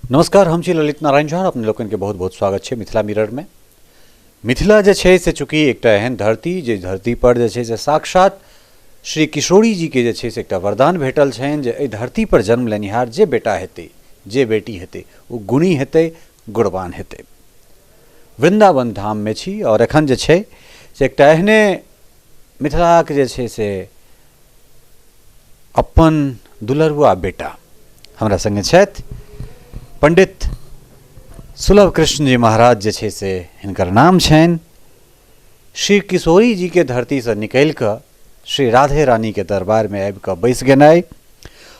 नमस्कार, हम छी ललित नारायण झा। अपने लोकनि के बहुत बहुत स्वागत छै मिथिला मिरर में। मिथिला जे छै से चूँकि एकटा एहन धरती जे धरती पर जे छै से साक्षात श्री किशोरी जी के जे छै से एकटा वरदान भेटल छनि जे एहि धरती पर जन्म लेनिहार जे बेटा हेतै, जे बेटी हेतै, ओ गुणी हेतै, गुणवान हेतै। वृंदावन धाम में छी और एखन जे छै से एकटा एहने मिथिलाक जे छै से अपन दुलरुआ बेटा हमरा संगे छथि, पंडित सुलभ कृष्ण जी महाराज जे छै से हिनकर नाम छनि। श्री किशोरी जी के धरती से निकलि कऽ श्री राधे रानी के दरबार में आबि कऽ बैस गेनाइ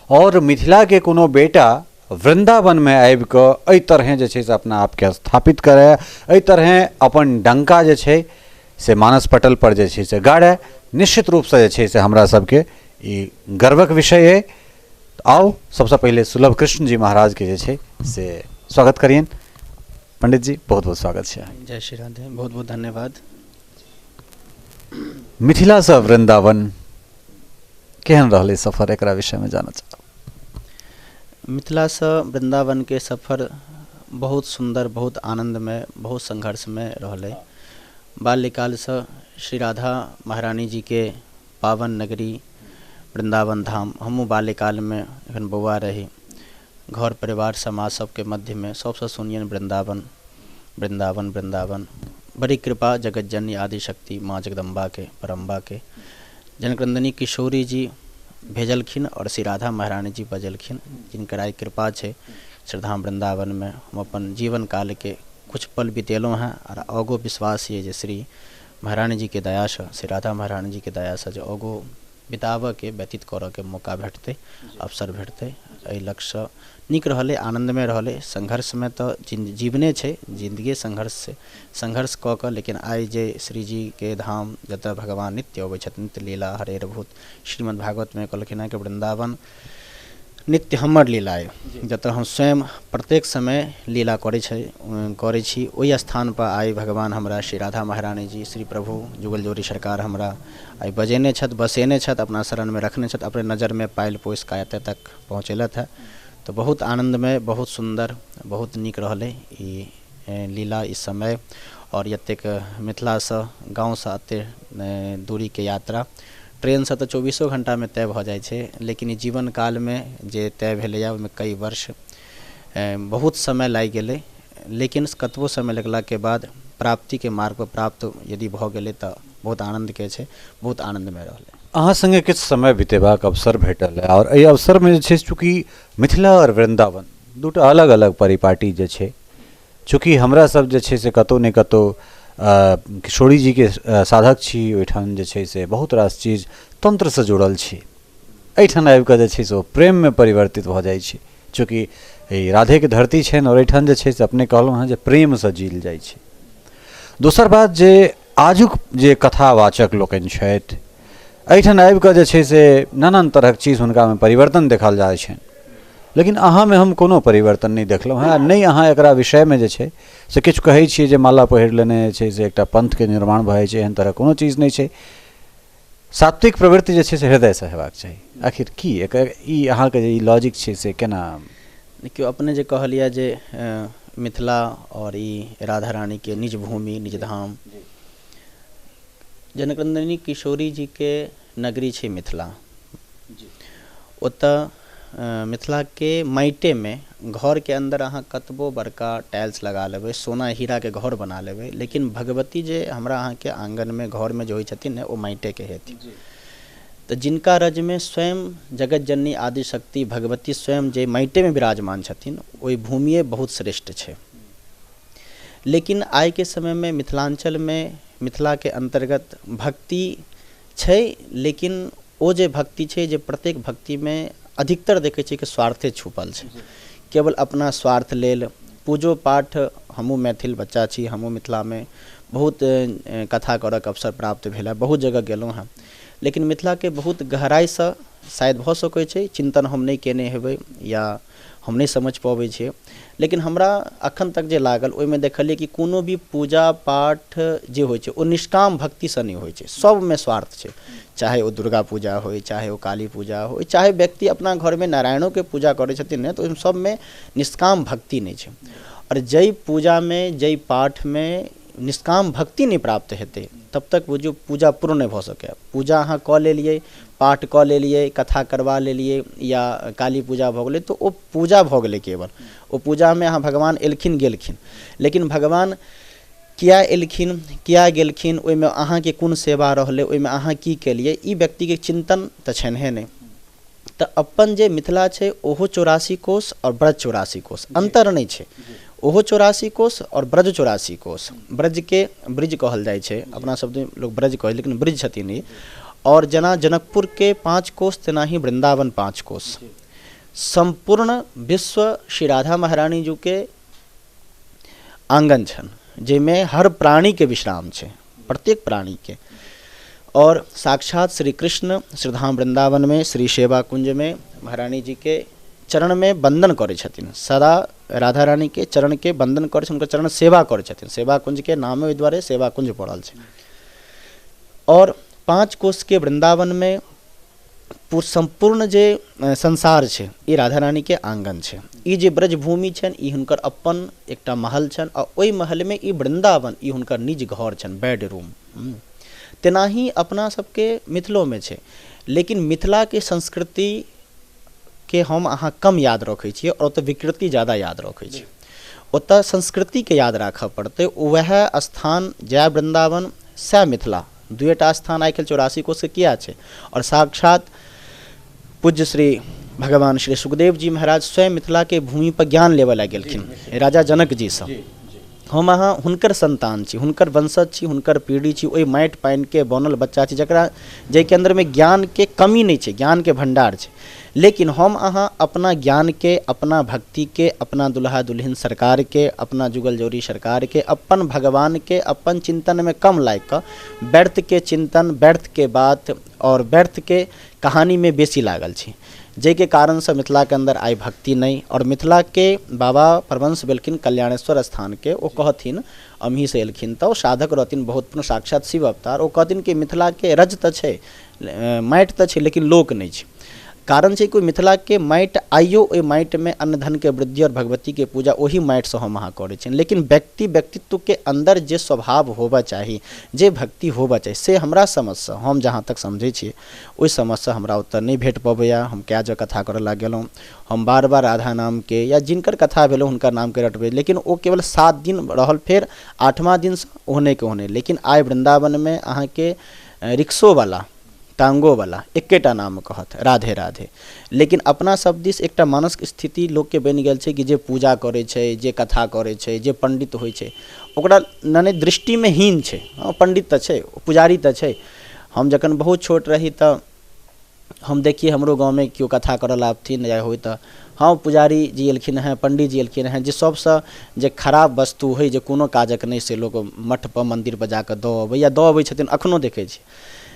और मिथिला के कोनो बेटा वृंदावन में आबि कऽ एहि तरहें जे छै से अपना आपके स्थापित करय, एहि तरहें अपन डंका जे छै से मानस पटल पर जे छै से गाड़य, निश्चित रूपसँ जे छै से हमरा सबके ई गर्वक विषय अइ। आउ सबसँ पहिले सुलभ कृष्ण जी महाराज के जे छै से स्वागत करियनि। पंडित जी बहुत बहुत स्वागत छै। जय श्री राधे, बहुत बहुत धन्यवाद। मिथिला से वृंदावन केहन रहलै सफर, एकरा विषय में जानऽ चाहब। मिथिला से वृंदावन के सफर बहुत सुंदर, बहुत आनंदमय, बहुत संघर्षमय रहलै। बाल्यकाल से श्री राधा महारानी जी के पावन नगरी वृंदावन धाम हमहूँ बाल्यकालमे जखन बौआ रही, घर परिवार समाज सबके मध्यमे सबसँ सुनियनि वृंदावन वृंदावन वृंदावन। बड़ी कृपा जगत जननी आदिशक्ति माँ जगदम्बाके परम्बाके जनकनंदनी किशोरी जी भेजलखिन और श्री राधा महारानी जी बजलखिन, जिनकर आइ कृपा छै श्रीधाम वृंदावनमे हम अपन जीवन कालके कुछ पल बितेलहुँ हँ और आगो विश्वास ये जे श्री महारानी जी के दयासँ, श्री राधा महारानी जी के दयासँ जे आगो बिताबऽके, व्यतीत करऽके मौका भेटतै, अवसर भेटतै, एहि लक्ष्यसँ नीक रहलै, आनन्दमय रहलै। संघर्षमे तऽ जीवने छै, जिन्दगिए संघर्ष छै, संघर्ष कऽ कऽ लेकिन आइ जे श्रीजीके धाम जतऽ भगवान नित्य अबै छथिन, नित्य लीला हरेर भूत, श्रीमद् भागवतमे कहलखिन हँ कि वृन्दावन नित्य हमर लीला अइ, जतऽ हम स्वयं प्रत्येक समय लीला करै छी, ओहि स्थानपर आइ भगवान हमरा श्री राधा महारानी जी, श्री प्रभु जुगल जोड़ी सरकार हमरा आइ बजेने छथि, बसेने छथि, अपना शरणमे रखने छथि, अपने नजरमे पालि पोसि कऽ एतऽ तक पहुँचेलथि हँ। तऽ बहुत आनन्दमय, बहुत सुन्दर, बहुत नीक रहलै ई लीला, ई समय। और एतेक मिथिलासँ, गाँवसँ एतेक दूरीके यात्रा ट्रेनसँ तऽ 24 घण्टामे तय भऽ जाइ छै, लेकिन ई जीवन कालमे जे तय भेलैए ओहिमे कई वर्ष बहुत समय लागि गेलै, लेकिन कतबो समय लगलाके बाद प्राप्तिके मार्गपर प्राप्त यदि भऽ गेलै तऽ बहुत आनन्दके छै, बहुत आनन्दमय रहलै। अहाँ संगे किछु समय बितेबाक अवसर भेटल है और एहि अवसरमे जे छै चूँकि मिथिला और वृंदावन दूटा अलग अलग परिपाटी जे छै, चूँकि हमरा सब जे छै से कतहु ने कतहु किशोरी जीके साधक छी, ओहिठाम जे छै से बहुत रास चीज तन्त्रसँ जुड़ल छी, एहिठाम आबिकऽ जे छै से ओ प्रेममे परिवर्तित भऽ जाइ छै। चूँकि ई राधेके धरती छनि और एहिठाम जे छै से अपने कहलहुँ हँ जे प्रेमसँ जील जाइ छै। दोसर बात जे आजुक जे कथावाचक लोकनि छथि, एहिठाम आबिकऽ जे छै से नानान तरहक चीज हुनकामे परिवर्तन देखल जाइ छनि, लेकिन अहाँमे हम कोनो परिवर्तन नहि देखलहुँ हँ। नहि अहाँ एकरा विषयमे जे छै से किछु कहै छियै जे माला पहिर लेने जे छै से एकटा पंथके निर्माण भऽ जाइ छै, एहन तरहक कोनो चीज नहि छै। सात्विक प्रवृत्ति जे छै से हृदयसँ हेबाक चाही। आखिर की एकर ई अहाँके जे ई लॉजिक छै से केना? देखियौ, अपने जे कहलियै जे मिथिला और ई राधा रानीके निज भूमि, निज धाम, जनकनंदनी किशोरी जीके नगरी छै मिथिला। ओतऽ मिथिलाके माटिमे घरके अन्दर अहाँ कतबो बड़का टाइल्स लगा लेबै, सोना हीराके घर बना लेबै, लेकिन भगवती जे हमरा अहाँके आँगनमे घरमे जे होइ छथिन ने, ओ माटिके हेथिन। तऽ जिनका रजमे स्वयं जगत जननी आदिशक्ति भगवती स्वयं जे माटिमे विराजमान छथिन, ओहि भूमिए बहुत श्रेष्ठ छै। लेकिन आइके समयमे मिथिलाञ्चलमे मिथिलाके अन्तर्गत भक्ति छै, लेकिन ओ जे भक्ति छै जे प्रत्येक भक्तिमे अधिकतर देखै छियै कि स्वार्थे छुपल छै, केवल अपना स्वार्थ लेल पूजो पाठ। हमहूँ मैथिल बच्चा छी, हमहूँ मिथिलामे बहुत कथा करऽके अवसर प्राप्त भेल हँ, बहुत जगह गेलहुँ हँ, लेकिन मिथिलाके बहुत गहराइसँ शायद भऽ सकै छै चिन्तन हम नहि केने हेबै या हम नहि समझि पबै छियै। लेकिन हमरा अखन तक जे लागल ओहिमे देखलियै कि कोनो भी पूजा पाठ जे होइ छै ओ निष्काम भक्तिसँ नहि होइ छै, सभमे स्वार्थ छै। चाहे ओ दुर्गा पूजा होइ, चाहे ओ काली पूजा होइ, चाहे व्यक्ति अपना घरमे नारायणोके पूजा करै छथिन ने, तऽ ओहिमे सभमे निष्काम भक्ति नहि छै। आओर जाहि पूजामे जाहि पाठमे निष्काम भक्ति नहि प्राप्त हेतै तब तक बुझियौ पूजा पूर्ण नहि भऽ सकैए। पूजा अहाँ कऽ लेलियै, पाठ कऽ लेलियै, कथा करबा लेलियै या काली पूजा भऽ गेलै, तऽ ओ पूजा भऽ गेलै केवल। ओ पूजामे अहाँ भगवान एलखिन गेलखिन, लेकिन भगवान किया एलखिन किया गेलखिन, ओहिमे अहाँके कोन सेवा रहलै, ओहिमे अहाँ की केलियै, ई व्यक्तिके चिन्तन तऽ छैन्हे नहि। तऽ अपन जे मिथिला छै ओहो 84 कोस आओर ब्रज 84 कोस, अन्तर नहि छै। ओहो 84 कोस आओर ब्रज 84 कोस। ब्रजके ब्रिज कहल जाइ छै, अपना शब्द लोक ब्रज कहै, लेकिन ब्रिज छथिन ई। आओर जेना जनकपुरके 5 कोस तेनाही वृन्दावन 5 कोस। सम्पूर्ण विश्व श्री राधा महारानी जीके आङ्गन छनि, जाहिमे हर प्राणीके विश्राम छै, प्रत्येक प्राणीके। आओर साक्षात श्री कृष्ण श्रीधाम वृन्दावनमे श्री सेवा कुञ्जमे महारानी जीके चरणमे वन्दन करै छथिन, सदा राधा रानीके चरणके वन्दन करै छथिन, हुनकर चरण सेवा करै छथिन। सेवा कुञ्जके नामे ओहि दुआरे सेवा कुञ्ज पड़ल छै। आओर 5 कोसके वृन्दावनमे सम्पूर्ण जे संसार छै ई राधा रानीके आङ्गन छै। ई जे ब्रजभूमि छनि ई हुनकर अपन एकटा महल छनि, आ ओहि महलमे ई वृन्दावन ई हुनकर निज घर छनि, बेडरूम। तेनाही अपना सबके मिथिलोमे छै, लेकिन मिथिलाके संस्कृतिके हम अहाँ कम याद रखै छियै आओर ओतऽ विकृति ज्यादा याद रखै छियै। ओतऽ संस्कृतिके याद राखऽ पड़तै। वएह स्थान जय वृन्दावन सएह मिथिला, दुएटा स्थान आइ काल्हि 84 कोसके किया छै। आओर साक्षात पूज्य श्री भगवान श्री सुखदेव जी महाराज स्वयं मिथिलाके भूमि पर ज्ञान लेबऽ लए गेलखिन राजा जनक जीसँ। हम अहाँ हुनकर संतान छी, हुनकर वंशज छी, हुनकर पीढ़ी छी, ओहि माटि पानिके बनल बच्चा छी जकरा जाहिके अन्दरमे ज्ञानके कमी नहि छै, ज्ञानके भण्डार छै। लेकिन हम अहाँ अपना ज्ञानके, अपना भक्तिके, अपना दुल्हा दुल्हिन सरकारके, अपना जुगल जोड़ी सरकारके, अपन भगवानके अपन चिन्तनमे कम लागि कऽ व्यर्थके चिन्तन, व्यर्थके बात आओर व्यर्थके कहानीमे बेसी लागल छी, जाहिके कारणसँ मिथिलाके अन्दर आइ भक्ति नहि। आओर मिथिलाके बाबा परमहंस भेलखिन कल्याणेश्वर स्थानके, ओ कहथिन अमहीसँ एलखिन तऽ ओ साधक रहथिन बहुत पूर्ण साक्षात शिव अवतार। ओ कहथिन कि मिथिलाके रज तऽ छै, माटि तऽ छै, लेकिन लोक नहि छै। कारण छै कि मिथिलाके माटि आइयो ओहि माटिमे अन्न धनके वृद्धि आओर भगवतीके पूजा ओही माटिसँ हम अहाँ करै छियनि, लेकिन व्यक्ति व्यक्तित्वके अन्दर जे स्वभाव होबऽ चाही, जे भक्ति होबऽ चाही, से हमरा समझसँ हम जहाँ तक समझै छियै ओहि समझसँ हमरा ओतऽ नहि भेट पबैए। हम कए जगह कथा करऽ लए गेलहुँ, हम बार बार राधा नामके या जिनकर कथा भेल हुनकर नामके रटबै, लेकिन ओ केवल 7 दिन रहल, फेर 8वां दिनसँ ओहनेके ओहने। लेकिन आइ वृन्दावनमे अहाँके रिक्शोवला टांगोवला एकेटा नाम कहत, राधे राधे। लेकिन अपना सब दिस एकटा मानसिक स्थिति लोकके बनि गेल छै कि जे पूजा करै छै, जे कथा करै छै, जे पंडित होइ छै, ओकरा नने दृष्टिमे हीन छै। हँ, पंडित तऽ छै, पुजारी तऽ छै। हम जखन बहुत छोट रही तऽ हम देखिए हमरो गाँवमे केओ कथा करऽ लए आबथिन या होइ तऽ हँ पुजारी जी एलखिन हेँ, पंडित जी एलखिन हेँ, जे सबसँ जे खराब वस्तु होइ, जे कोनो काजक नहि, से लोक मठपर मन्दिरपर जाकऽ दऽ अबै या दऽ अबै छथिन, अखनो देखै छी।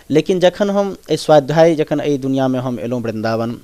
लेकिन जखन हम एहि स्वाध्याय जखन एहि दुनिआँमे हम एलहुँ वृन्दावन,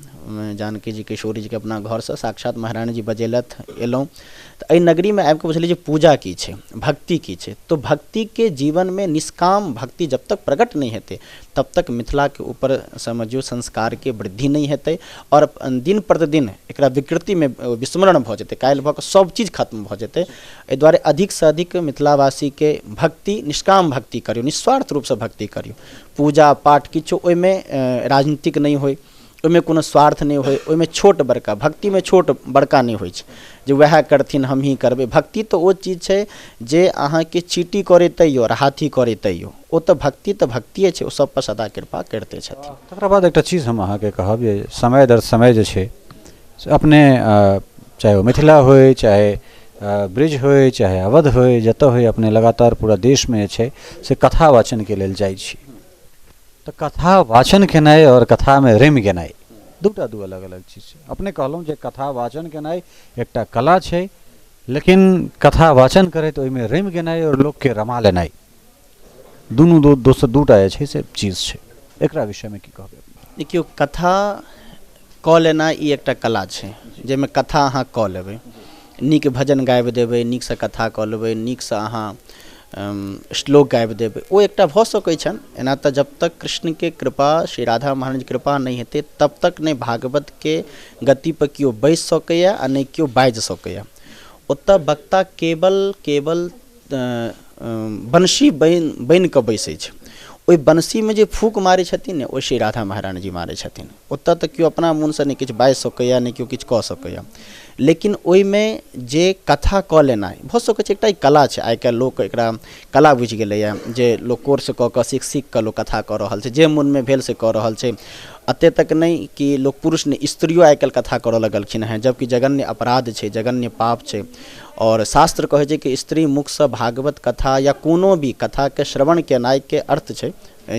जानकी जी किशोरी जीके अपना घरसँ साक्षात महारानी जी बजेलथि, एलहुँ तऽ एहि नगरीमे आबिकऽ बुझलियै जे पूजा की छै, भक्ति की छै। तऽ भक्तिके जीवनमे निष्काम भक्ति जब तक प्रकट नहि हेतै तब तक मिथिलाके ऊपर समझियौ संस्कारके वृद्धि नहि हेतै आओर दिन प्रतिदिन एकरा विकृतिमे विस्मरण भऽ जेतै, काल्हि भऽ कऽ सब चीज खत्म भऽ जेतै। एहि दुआरे अधिकसँ अधिक मिथिलावासीके भक्ति, निष्काम भक्ति करियौ, निस्वार्थ रूपसँ भक्ति करियौ। पूजा पाठ किछु ओहिमे राजनीतिक नहि होइ, ओहिमे कोनो स्वार्थ नहि होइ, ओहिमे छोट बड़का, भक्तिमे छोट बड़का नहि होइ छै जे वएह करथिन हमही करबै। भक्ति तऽ ओ चीज छै जे अहाँके चीटी करै तैयो आओर हाथी करै तैयो, ओ तऽ भक्ति तऽ भक्तिए छै, ओ सब पर सदा कृपा करिते छथिन। तकरा बाद एकटा चीज हम अहाँके कहब जे समय दर समय जे छै से अपने चाहे ओ मिथिला होइ, चाहे ब्रिज होइ, चाहे अवध होइ, जतऽ होइ, अपने लगातार पूरा देशमे जे छै से कथा वाचनके लेल जाइ छी। तऽ कथा वाचन केनाइ आओर कथामे रमि गेनाइ दूटा दू अलग अलग चीज छै। अपने कहलहुँ जे कथा वाचन केनाइ एकटा कला छै, लेकिन कथा वाचन करैत ओहिमे रमि गेनाइ आओर लोकके रमा लेनाइ दुनू दू दोसर दूटा जे छै से चीज छै। एकरा विषयमे की कहबै? देखियौ, कथा कऽ लेनाइ ई एकटा कला छै, जाहिमे कथा अहाँ कऽ लेबै, नीक भजन गाबि देबै, नीकसँ कथा कऽ लेबै, नीकसँ अहाँ श्लोक गाबि देबै, ओ एकटा भऽ सकै छनि। एना तऽ जब तक कृष्णके कृपा, श्री राधा महारानीके कृपा नहि हेतै तब तक नहि भागवतके गतिपर केओ बैसि सकैए आ नहि केओ बाजि सकैए। ओतऽ वक्ता केवल केवल वंशी बनि बनि कऽ बैसै छै। ओहि वंशीमे जे फूक मारै छथिन ने, ओ श्री राधा महारानी जी मारै छथिन। ओतऽ तऽ केओ अपना मोनसँ नहि किछु बाजि सकैए, नहि केओ किछु कऽ सकैए। लेकिन ओहिमे जे कथा कऽ लेनाइ भऽ सकै छै, एकटा ई कला छै। आइ काल्हि लोक एकरा कला बुझि गेलैए, जे लोक कोर्स कऽ कऽ सीख सीख कऽ लोक कथा कऽ रहल छै, जे मोनमे भेल से कऽ रहल छै। एतेक तक नहि कि लोक पुरुष नहि, स्त्रियो आइ काल्हि कथा करऽ लगलखिन हेँ, जबकि जघन्य अपराध छै, जघन्य पाप छै। आओर शास्त्र कहै छै कि स्त्री मुखसँ भागवत कथा या कोनो भी कथाके श्रवण केनाइके अर्थ छै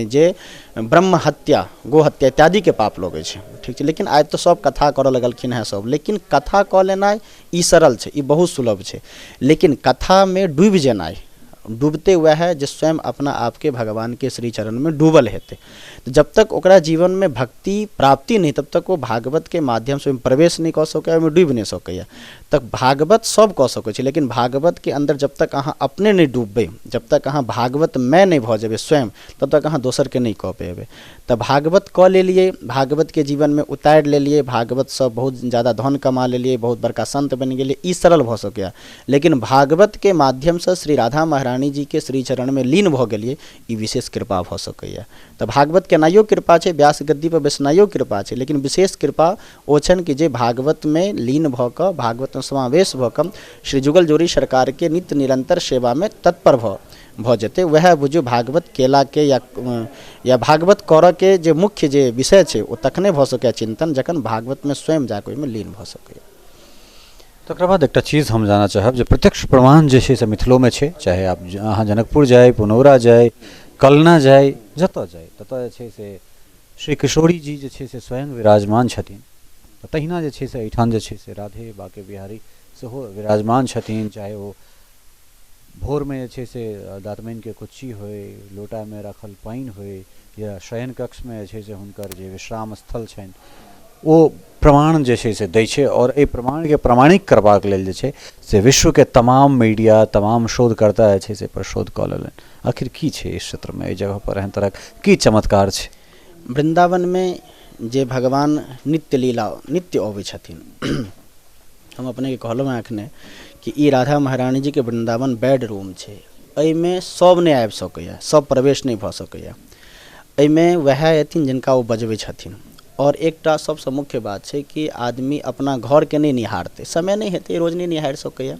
जे ब्रह्म हत्या, गो हत्या इत्यादिके पाप लगै छै। ठीक छै, लेकिन आइ तऽ सभ कथा करऽ लगलखिन हेँ सभ। लेकिन कथा कऽ लेनाइ ई सरल छै, ई बहुत सुलभ छै। लेकिन कथामे डूबि जेनाइ, डूबते वएह जे स्वयं अपना आपके भगवानके श्री चरणमे डूबल हेतै। जब तक ओकरा जीवनमे भक्ति प्राप्ति नहि, तब तक ओ भागवतके माध्यमसँ ओहिमे प्रवेश नहि कऽ सकैए, ओहिमे डूबि नहि सकैए। तऽ भागवत सभ कऽ सकै छै, लेकिन भागवतके अन्दर जब तक अहाँ अपने नहि डूबबै, जब तक अहाँ भागवतमय नहि भऽ जेबै स्वयं, तब तक अहाँ दोसरके नहि कऽ पेबै। तऽ भागवत कऽ लेलियै, भागवतके जीवनमे उतारि लेलियै, भागवतसँ बहुत ज्यादा धन कमा लेलियै, बहुत बड़का सन्त बनि गेलियै, ई सरल भऽ सकैए। लेकिन भागवतके माध्यमसँ श्री राधा महारानी जीके श्री चरणमे लीन भऽ गेलियै, ई विशेष कृपा भऽ सकैए। तऽ भागवत केनाइयो कृपा छै, व्यास गद्दीपर बैसनाइयो कृपा छै, लेकिन विशेष कृपा ओ छनि कि जे भागवतमे लीन भऽ कऽ, भागवतमे समावेश भऽ कऽ श्री जुगल जोड़ी सरकारके नित्य निरन्तर सेवामे तत्पर भऽ भऽ जेतै, वएह बुझियौ भागवत केलाके या भागवत करऽके जे मुख्य जे विषय छै ओ तखने भऽ सकैए चिन्तन, जखन भागवतमे स्वयं जाकऽ ओहिमे लीन भऽ सकैए। तकर बाद एकटा चीज हम जानऽ चाहब जे प्रत्यक्ष प्रमाण जे छै से मिथिलोमे छै, चाहे आप अहाँ जनकपुर जाइ, पुनौरा जाइ, कलना जाइ, जतऽ जाइ ततऽ जे छै से श्री किशोरी जी जे छै से स्वयं विराजमान छथिन। तऽ तहिना जे छै से एहिठाम जे छै से राधे बाँके बिहारी सेहो विराजमान छथिन। चाहे ओ भोरमे जे छै से दातमनिके कुच्ची होइ, लोटामे राखल पानि होइ, या शयन कक्षमे जे छै से हुनकर जे विश्राम स्थल छनि, ओ प्रमाण जे छै से दै छै। आओर एहि प्रमाणके प्रमाणिक करबाक लेल जे छै से विश्वके तमाम मीडिया, तमाम शोधकर्ता जे छै से एहिपर शोध कऽ लेलनि। आखिर की छै एहि क्षेत्रमे, एहि जगहपर एहन तरहक की चमत्कार छै? वृन्दावनमे जे भगवान नित्य लीला नित्य अबै छथिन, हम अपनेके कहलहुँ हेँ एखने कि ई राधा महारानी जीके वृन्दावन बेड रूम छै। एहिमे सभ नहि आबि सकैए, सभ प्रवेश नहि भऽ सकैए। एहिमे वएह अयथिन जिनका ओ बजबै छथिन। आओर एकटा सबसँ मुख्य बात छै कि आदमी अपना घरके नहि निहारतै, समय नहि हेतै, रोज नहि निहारि सकैए,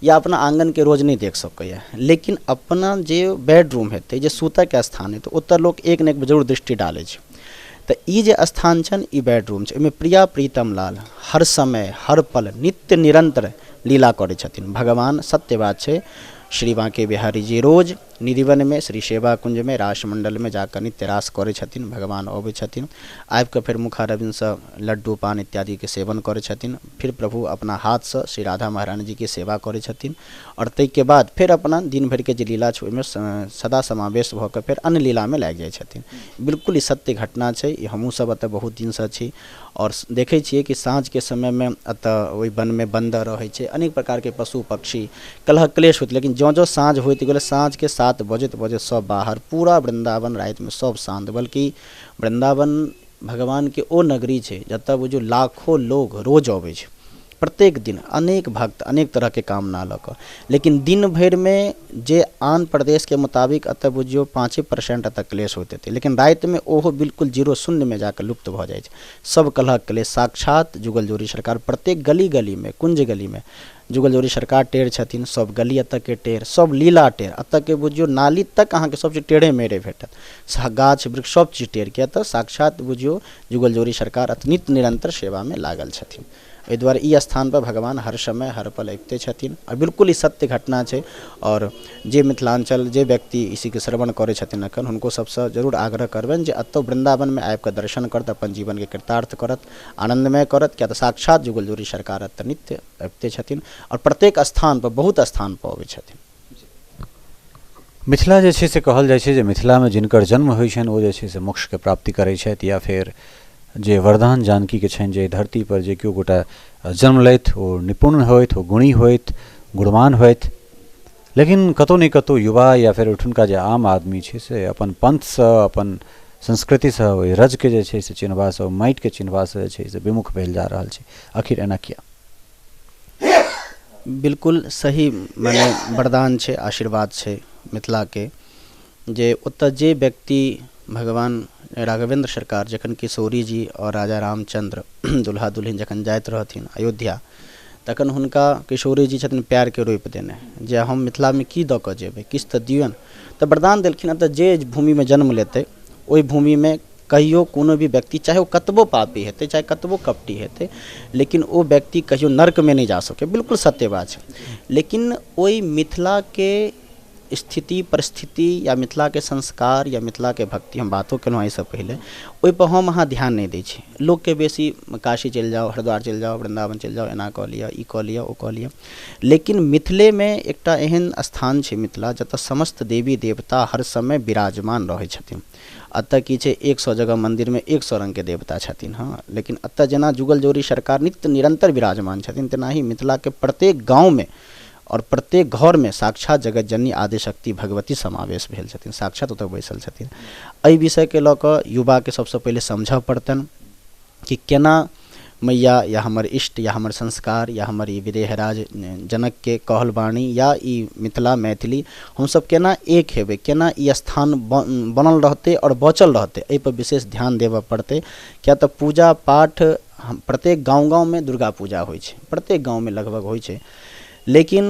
या अपना आङ्गनके रोज नहि देख सकैए। लेकिन अपना जे बेडरूम हेतै, जे सुतऽके स्थान हेतै, ओतऽ लोक एक ने एक जरूर दृष्टि डालै छै। तऽ ई जे स्थान छनि ई बेडरूम छै, ओहिमे प्रिया प्रीतम लाल हर समय हर पल नित्य निरन्तर लीला करै छथिन भगवान। सत्य बात छै, श्री बाँके बिहारी जी रोज निधिवनमे श्री सेवा कुञ्जमे रासमण्डलमे जाकऽ नित्य रास करै छथिन। भगवान अबै छथिन, आबिकऽ फेर मुखारविन्दसँ लड्डू पान इत्यादिके सेवन करै छथिन। फिर प्रभु अपना हाथसँ श्री राधा महारानी जीके सेवा करै छथिन। आओर ताहिके बाद फेर अपना दिन भरिके जे लीला छै ओहिमे सदा समावेश भऽ कऽ फेर अन्य लीलामे लागि जाइ छथिन। बिल्कुल ई सत्य घटना छै। ई हमहूँ सब एतऽ बहुत दिनसँ छी आओर देखै छियै कि साँझके समयमे एतऽ ओहि वनमे बन्दर रहै छै, अनेक प्रकारके पशु पक्षी, कलह क्लेश होइत। लेकिन ज्यों ज्यों साँझ होइत गेलै, साँझके 7 बजैत बजैत सब बाहर, पूरा वृन्दावन रातिमे सब शान्त। बल्कि वृन्दावन भगवानके ओ नगरी छै जतऽ बुझियौ लाखो लोग रोज अबै छै, प्रत्येक दिन अनेक भक्त अनेक तरहके कामना लऽ कऽ। लेकिन दिन भरिमे जे आन प्रदेशके मुताबिक एतऽ बुझियौ 5% एतऽ क्लेश होइत हेतै, लेकिन रातिमे ओहो बिल्कुल जीरो शून्यमे जाकऽ लुप्त भऽ जाइ छै सब कलह क्लेश। साक्षात जुगल जोड़ी सरकार प्रत्येक गली गलीमे, कुञ्ज गलीमे जुगल जोड़ी सरकार टेढ़ छथिन। सब गली एतऽके टेढ़, सब लीला टेढ़। एतऽके बुझियौ नाली तक अहाँके सब चीज टेढ़े मेढ़े भेटत, गाछ वृक्ष सब चीज टेढ़। किया तऽ साक्षात बुझियौ जुगल जोड़ी सरकार नित्य निरन्तर सेवामे लागल छथिन। एहि दुआरे ई स्थानपर भगवान हर समय हर पल अबिते छथिन। आओर बिल्कुल ई सत्य घटना छै। आओर जे मिथिलाञ्चल जे व्यक्ति इसीके श्रवण करै छथिन एखन, हुनको सबसँ जरूर आग्रह करबनि जे एतऽ वृन्दावनमे आबिकऽ दर्शन करत, अपन जीवनके कृतार्थ करत, आनन्दमय करत। किया तऽ साक्षात जुगल जोड़ी सरकार एतऽ नित्य अबिते छथिन आओर प्रत्येक स्थानपर, बहुत स्थानपर अबै छथिन। मिथिला जे छै से कहल जाइ छै जे मिथिलामे जिनकर जन्म होइ छनि ओ जे छै से मोक्षके प्राप्ति करै छथि, या फेर जे वरदान जानकीके छनि जे धरती पर जे केओ गोटा जन्म लैथ ओ निपुण होथि, ओ गुणी होथि, गुणवान होथि, लेकिन कतहु ने कतहु युवा या फेर ओहिठुनका जे आम आदमी छै से अपन पंथसँ, अपन संस्कृतिसँ, ओहि रजके जे छै से चिन्हबासँ, ओहि माटिके चिन्हबासँ जे छै से विमुख भेल जा रहल छै। आखिर एना किया? बिल्कुल सही माने वरदान छै, आशीर्वाद छै मिथिलाके, जे ओतऽ जे व्यक्ति भगवान राघवेंद्र सरकार जखन किशोरी जी और राजा रामचंद्र दुल्हा दुल्हिन जखन जाइत रहथिन अयोध्या, तखन हुनका किशोरी जी छथिन प्यारके रोपि देने जे हम मिथिलामे की दऽ कऽ जेबै, किछु तऽ दियौन। तऽ वरदान देलखिन तऽ जे भूमिमे जन्म लेतै ओहि भूमिमे कहियो कोनो भी व्यक्ति, चाहे ओ कतबो पापी हेतै, चाहे कतबो कपटी हेतै, लेकिन ओ व्यक्ति कहियो नर्कमे नहि जा सकै। बिल्कुल सत्य बात छै। लेकिन ओहि मिथिलाके स्थिति परिस्थिति या मिथिलाके संस्कार या मिथिलाके भक्ति, हम बातो केलहुँ एहिसँ पहिले, ओहिपर हम अहाँ ध्यान नहि दै छी। लोकके बेसी काशी चलि जाउ, हरिद्वार चलि जाउ, वृन्दावन चलि जाउ, एना कऽ लिअ, ई कऽ लिअ, ओ कऽ लिअ, लेकिन मिथिलेमे एकटा एहन स्थान छै मिथिला, जतऽ समस्त देवी देवता हर समय विराजमान रहै छथिन। एतऽ की छै, 100 जगह मन्दिरमे 100 रङ्गके देवता छथिन। हँ, लेकिन एतऽ जेना जुगल जोड़ी सरकार नित्य निरन्तर विराजमान छथिन, तेनाही मिथिलाके प्रत्येक गाँवमे और प्रत्येक घरमे साक्षात जगत जननी आदिशक्ति भगवती समावेश भेल छथिन, साक्षात ओतऽ बैसल छथिन। एहि विषयके लऽ कऽ युवाके सबसँ पहिले समझऽ पड़तनि कि केना मैया या हमर इष्ट या हमर संस्कार या हमर ई विदेहराज जनकके कहल वाणी या ई मिथिला मैथिली हमसब केना एक हेबै, केना ई स्थान बनल रहतै आओर बचल रहतै, एहिपर विशेष ध्यान देबऽ पड़तै। किया तऽ पूजा पाठ प्रत्येक गाँव गाँवमे दुर्गा पूजा होइ छै, प्रत्येक गाँवमे लगभग होइ छै, लेकिन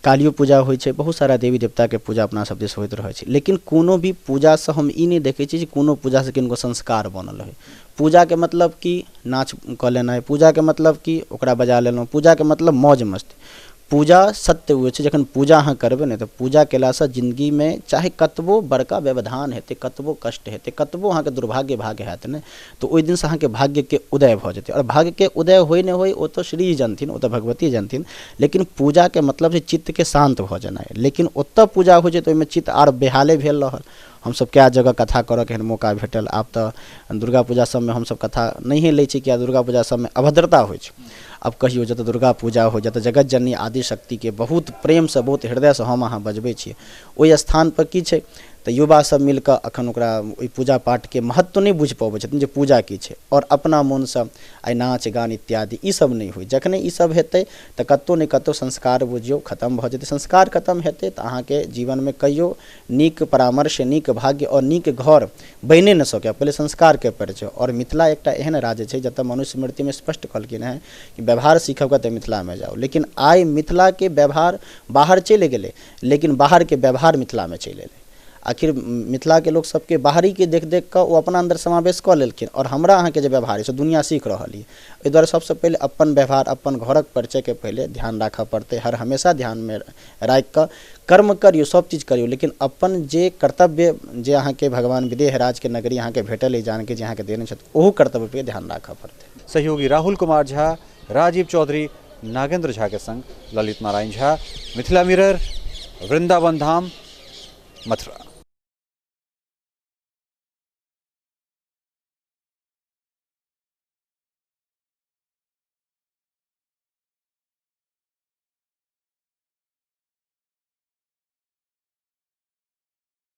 कालियो पूजा होइ छै, बहुत सारा देवी देवताके पूजा अपना सब दिस होइत रहै छै। लेकिन कोनो भी पूजासँ हम ई नहि देखै छी जे कोनो पूजासँ किनको संस्कार बनल होइ। पूजाके मतलब कि नाच कऽ लेनाइ, पूजाके मतलब कि ओकरा बजा लेलहुँ, पूजाके मतलब मौज मस्ती। पूजा सत्य होइ छै, जखन पूजा अहाँ करबै ने तऽ पूजा केलासँ जिन्दगीमे चाहे कतबो बड़का व्यवधान हेतै, कतबो कष्ट हेतै, कतबो अहाँके दुर्भाग्य भाग्य हैत ने, तऽ ओहि दिनसँ अहाँके भाग्यके उदय भऽ जेतै। आओर भाग्यके उदय होइ नहि होइ ओ तऽ श्री जानथिन, ओ तऽ भगवती जानथिन, लेकिन पूजाके मतलब छै चित्तके शान्त भऽ जेनाइ। लेकिन ओतऽ पूजा होइ छै तऽ ओहिमे चित्त आर बेहाले भेल रहल। हमसब कए जगह कथा करऽके एहन मौका भेटल। आब तऽ दुर्गा पूजा सबमे हमसब कथा नहिए लै छी, किया दुर्गा पूजा सबमे अभद्रता होइ छै। आब कहियौ जतऽ दुर्गा पूजा हो, जतऽ जगत जननी आदिशक्तिके बहुत प्रेमसँ बहुत हृदयसँ हम अहाँ बजबै छियै, ओहि स्थानपर की छै तऽ युवा सब मिलकऽ अखन ओकरा ओहि पूजा पाठके महत्व नहि बुझि पबै छथिन जे पूजा की छै, आओर अपना मोनसँ आइ नाच गान इत्यादि ई सब नहि होइ। जखने ई सब हेतै तऽ कतहु ने कतहु संस्कार बुझियौ खतम भऽ जेतै। संस्कार खतम हेतै तऽ अहाँके जीवनमे कहियो नीक परामर्श, नीक भाग्य आओर नीक घर बनिए नहि सकैए। पहिले संस्कारके परिचय। आओर मिथिला एकटा एहन राज्य छै जतऽ मनुस्मृतिमे स्पष्ट कहलखिन हेँ कि व्यवहार सीखबके तऽ मिथिलामे जाउ, लेकिन आइ मिथिलाके व्यवहार बाहर चलि गेलै, लेकिन बाहरके व्यवहार मिथिलामे चलि एलै। आखिर मिथिलाके लोक सबके बाहरीके देख देख कऽ ओ अपना अन्दर समावेश कऽ लेलखिन, आओर हमरा अहाँके जे व्यवहार अइ से दुनिआ सीख रहल यऽ। एहि दुआरे सबसँ पहिले अपन व्यवहार, अपन घरक परिचयके पहिले ध्यान राखऽ पड़तै। हर हमेशा ध्यानमे राखि कऽ कर्म करियौ, सब चीज करियौ, लेकिन अपन जे कर्तव्य जे अहाँके भगवान विदेहराजके नगरी अहाँके भेटल अइ, जानकी जे अहाँके देने छथि, ओहू कर्तव्यपर ध्यान राखऽ पड़तै। सहयोगी राहुल कुमार झा, राजीव चौधरी, नागेंद्र झा के संग ललित नारायण झा, मिथिला मिरर, वृंदावन धाम, मथुरा।